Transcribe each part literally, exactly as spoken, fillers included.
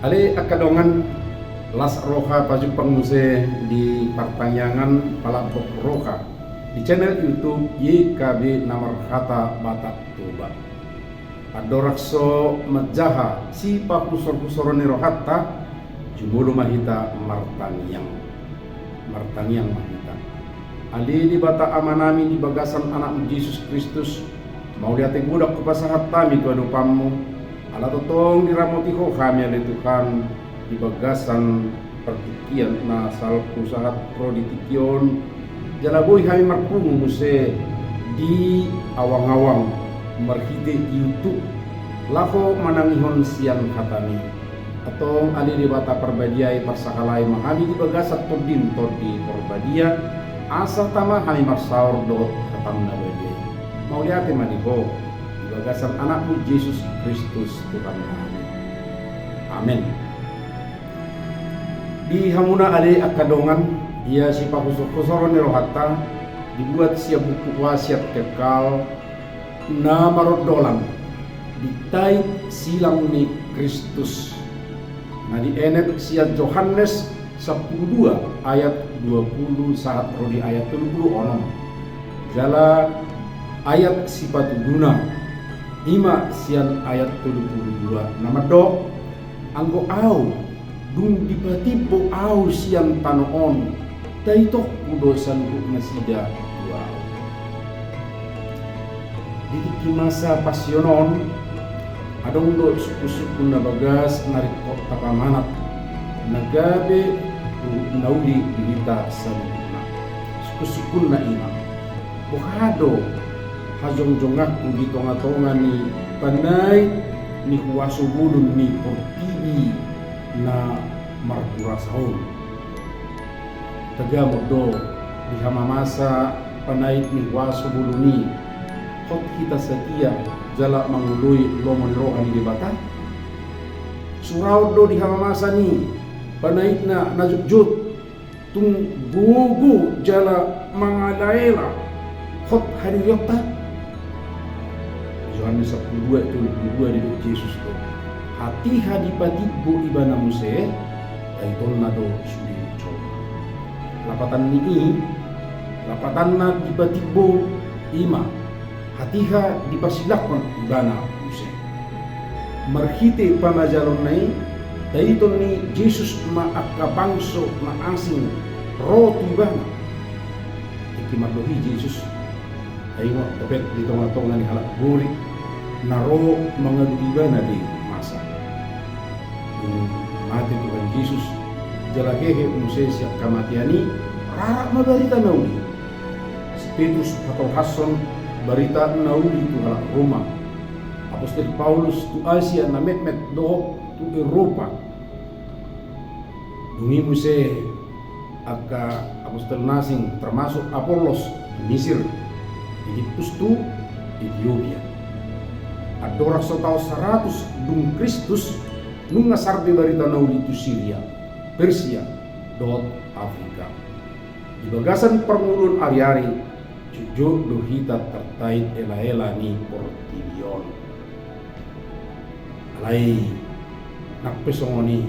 Ale angka dongan, las roha pajumpang muse di partangiangan Palambok Roha di channel YouTube Y K B na marhata Batak Toba. Andorang so manjaha sipahusorhusoron ni rohanta, jumolo ma hita martangiang. Martangiang ma hita. Ale Debata Amanami, di bagasan Anakmu Jesus Kristus, mauliate godang hupasahat hami tu adopanmu, ala tongtong diramoti Ho hami, ale Tuhan, di bagasan partingkian na salpu sahat ro di tingki on, jala boi hami marpungu muse di awangawang marhite YouTube, laho manangihon sian hataMi. Antong ale Debata Parbadia i, parsahalai ma hami di bagasan TondiM, Tondi Parbadia, asa tama hami marsaor dohot hataM na badia i. Mauliate ma di Ho, di bagasan Anakmu Jesus Kristus Tuhannami. Amen. Di hamuna ale angka dongan, ia sipahusorhusoron ni rohanta, dibuat sian buku Wasiat Kekal, na marondolan di Tait Silang ni Kristus, na dienet sian Johannes sampulu dua ayat dua pulu sahat ro di ayat tolu pulu onom. Jala ayat sipatuduna, i ma sian ayat tolu pulu dua, na mandok: Anggo Ahu, dung dipatimbo Ahu sian tano on, taitokku do saluhut nasida tu Ahu. Di tingki masa Pasion on, adong do sungkunsungkun na bagas na ringkot tapamanat, na gabe ruhut na uli di hita saluhutna. Sungkunsungkunna i ma: Boha do hajongjonganku di tongatonga ni panait ni huaso bolon ni portibi na marhurasa on? Tagamon do di hamamasa panait ni huaso bolon i, hot hita satia jala mangoloi lomo ni roha ni Debata? Suraon do di hamamasa ni panaitna na jotjot, tung gogo jala mangalaela hot hadirionta? Johannes sampulu dua ayat tolu pulu dua didok Jesus do: Hatiha dipatimbo ibana muse, taitonna do sude jolo. Lapatan ni i, lapatanna dipatimbo i ma hatiha dipasilanghon ibana muse. Marhite pamajalonna i, taiton ni Jesus ma angka bangso na asing ro tu ibana. Tingki mardohi Jesus, ai ma dope di tongatonga ni halak Gorik na ro mangalusi ibana di masa. Dung mate Tuhan Jesus, jala hehe muse sian hamatean i, rarat ma barita na uli. Si Petrus patolhashon barita na uli tu halak Roma. Apostel Paulus tu Asia na metmet dohot tu Eropa. Dung i muse angka apostel na asing, termasuk Apollos tu Misir, Pilippus tu Etiopia. Andorang so taon saratus dung Kristus, nunga sar be barita na uli tu Siria, Persia, dohot Afrika. Di bagasan parngoluon ariari, jotjot do hita tartait elaela ni portibi on. Alai nang pe songon i,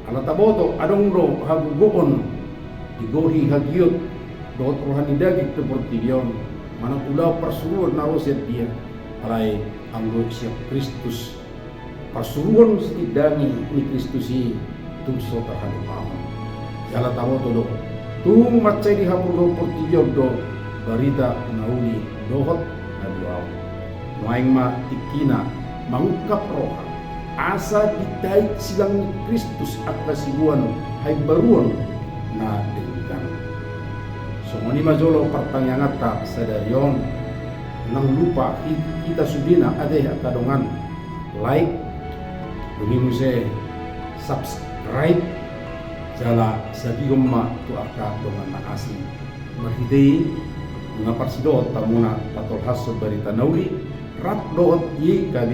ala taboto adong do hagogoon, digohi hagiot dohot roha ni daging tu portibi on, manang ulaon parsuruon na ro sian dia. Alai anggo sian Kristus, parsuruon sitindangi ni Kristus i tung so tarhadok hamu. Jala taboto do, tung mansai dihaporluhon portibi on do barita na uli dohot na buaon. Nuaeng ma tingkina mangungkap roha, asa ditait silang ni Kristus angka siboan haimbaruon na denggan. Songon i ma jolo partangianganta sadari on. Unang lupa hi-, hita sudena ate angka dongan, like, dung i muse subscribe, jala sabihon ma tu angka dongan na asing. Marhite i, nunga parsidohot hamuna patolhashon barita na uli rap dohot Y K B,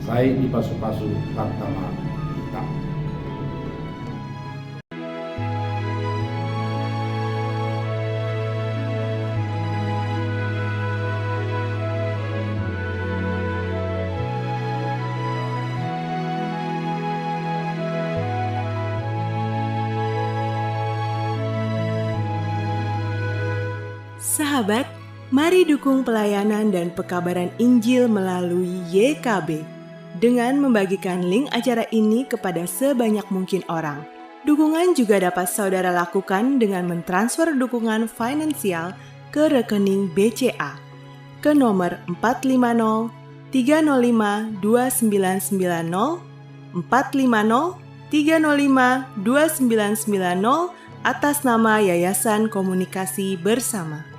sai dipasupasu Tuhanta ma hita. Sahabat, mari dukung pelayanan dan pekabaran Injil melalui Y K B dengan membagikan link acara ini kepada sebanyak mungkin orang. Dukungan juga dapat saudara lakukan dengan mentransfer dukungan finansial ke rekening B C A ke nomor empat lima nol tiga nol lima dua sembilan sembilan nol, empat lima nol tiga nol lima dua sembilan sembilan nol, atas nama Yayasan Komunikasi Bersama.